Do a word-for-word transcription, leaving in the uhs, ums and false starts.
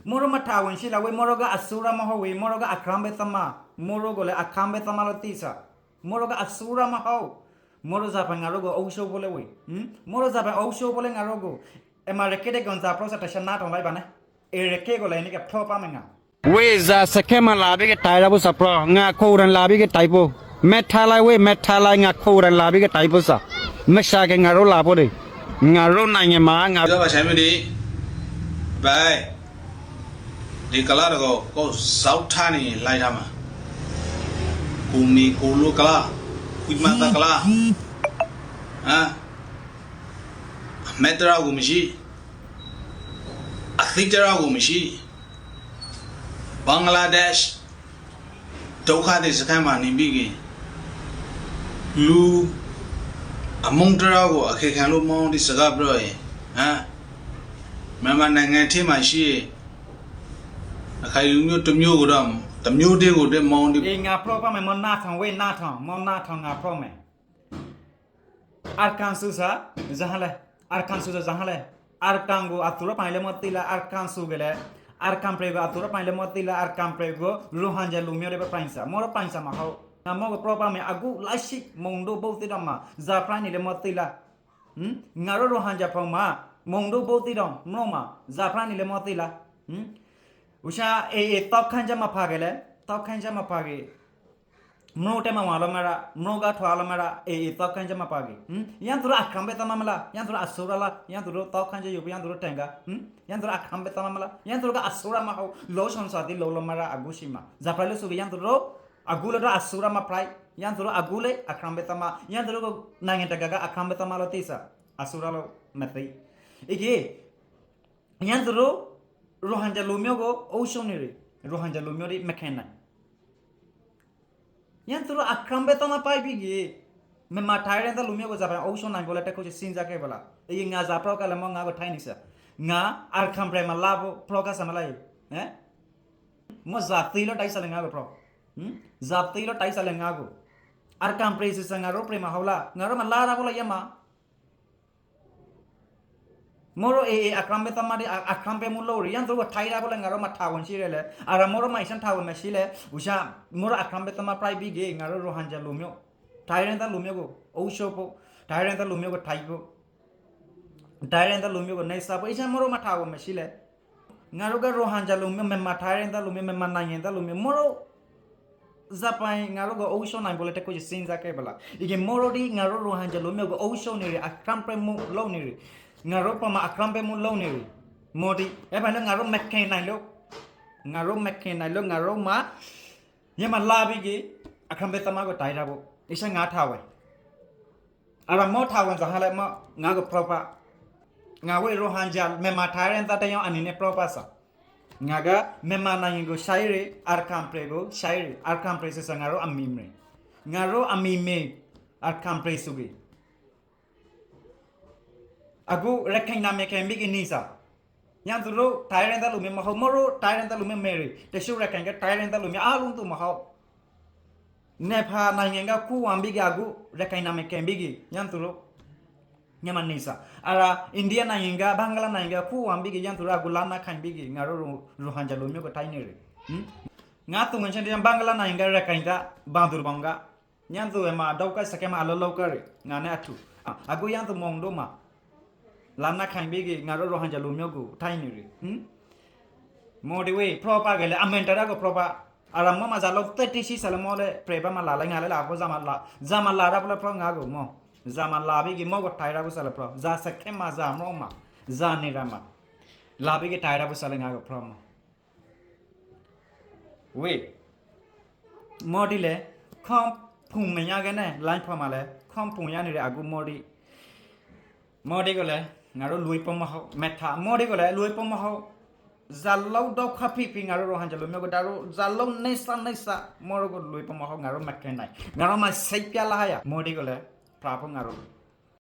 Moro ma thawen sila we, moro ga asura ma ho we, moro ga akrambe tama, moro gole akrambe tama lo tisa. Moro ga asura ma ho. Moro zapa ngaro go ouso bole we. Hmm? Moro zapa ouso bole ngaro go. Ema reke de gon zapro sa tasha na thong lai bane. E reke gole ini ke pho pa menga. We za seke ma labi ke taira bu sapro. Nga kouran labi ke taipo. Methalai we, methalai nga kouran labi ke taipo sa. Mesa ke ngaro labo de. Ngaro nanye ma nga. Bai. Di kala dago ko sauthani laidama. Kumi kulu kala. Kuimata kala. Ha? Metra gumishi. Athitra gumishi. Bangladesh. Dókha de sakai ma nibige. Lu among tara go akhe khan lu mong di saka bro e. Ha? Myanmar nangan thi ma shi e. Akhai lu myo tamyo go dam, tamyo de go de mong di. E nga pro pa me mo na thang we na thang, mo na thang nga pro me. Arkansu sa zahale, Arkansu sa zahale, Arkangu aturo paile motila, Arkansu gele, Arkanprego aturo paile motila, Arkanprego Rohingya lumio reba painsa, moro painsa mahau. Na mogo propa me agu laisi mongdo bouti dama, zaprani le motila. Hmm? Ngaro Rohingya poma, mongdo bouti dam, mroma, zaprani le motila. Hmm? Usa e e tok khanja ma pagele, tok khanja ma page. Mró tema wala mara, mró ga thwala mara, e e tok kanja ma pagi. Hmm? Yan turu akram be tama mala, yan turu asura la, yan turu tok kanja yubi, yan turu tenga. Hmm? Yan turu akram be tama mala, yan turu ga asura ma ho, lo son sadi lo lo mara agu sima. Zapra lo sugi yan turu agu lo do asura ma prai, yan turu agu le akram be tama, yan turu go nangen tenga ga akram be tama lo tisa. Asura lo mati. Iki, yan turu Rohingya lumio go, ousho niri. Rohingya lumio ri mekena. Yan turu akram be tama pai bigi. Me ma Thailand ta lumio go zapai, ousho nai bole te kuchi sinja ke bala. Egi nga za pro kale mo nga go thai nisa. Nga ar kam pre ma labo, pro ka sa malai. Eh? Mo za tilo thai sale nga go pro. Hmm? Za tilo thai sale nga go. Ar kam pre sisa nga ro pre ma haula. Nga ro ma lara bola yama. Moro e, e, akram be tamari, a-, akram be mulo ri, yan turu thaira bole ngaro ma thawan sire le. Ara moro ma isan thawan ma sile, usa moro akram be tama prai bige, ngaro Rohingya lumio. Thailand ta lumio go, ousho po, Thailand ta lumio go thaibo. Thailand ta lumio go nei sabo, isan moro ma thawan ma sile. Ngaroga Rohingya lumio, memma Thailand ta lumio, memma Nangin ta lumio. Moro zapai ngaroga ousho nai bole te kuchi sinja ke bala. Ige moro di ngaro Rohingya lumio go ousho niri, akram pe mu lo niri. Ngaro pama akram pe mu lo niri. Modi, e bana ngaro mekke nai lo. Ngaro mekke nai lo, ngaro ma. Ye ma labi ge, akram pe tama go taira bo. Isa nga thawe. Ara mo thawan zahale mo nga go propa. Nga we Rohingya memma Thailand ta tayo anine propa sa. Nga ga memma Nangin go shairi, ar kam pre go shairi, ar kam pre se sa ngaro amimre. Ngaro amime ar kam pre sugi. Agu Rakhine name ke migi nisa. Yan turu Thailand ta lumio mahau, moro Thailand ta lumio meri. Te su Rakhine ke Thailand ta lumio alung tu mahau. Nepha Nangin ga ku wambigi agu Rakhine name ke migi. Yan turu. Nyama nisa. Ara India Nangin ga, Bangla Nangin ga ku wambigi yan turu agu lana khain bigi. Ngaro Ro-, Rohingya lumio go thai niri. Hmm? Nga tu ngan sandi Bangla Nangin ga Rakhine ta Bandur banga. Yan tu ema dauka sake ma alo lauka re, ngane atu. Ah, agu yan tu mongdo ma. Lana khain bigi ngaro Rohingya lumio gu, thai niri. Hmm? Modi we, propa gele, amen tara go propa. Ara mo ma zalo teti si sale mo le, preba ma lala ngale la, bo zama la, zama lara bole pro nga go mo. Zama la bigi mo go thaira go sale pro. Za sake ma za mo ma. Za nira ma. La bigi thaira go sale nga go pro mo. We. Modi le, khom phung me ya gene, lain phoma le, khom phung ya niri agu Modi. Modi gole, ngaro lui pomo ho, metha. Modi gole, lui pomo ho. Zalo dau khapi pi ngaro Rohingya lumio go daru, zalo nesa nesa, moro go lui pomo ho, ngaro mekke nai. Ngaro ma seipya lahaya. Modi gole, prapo ngaro.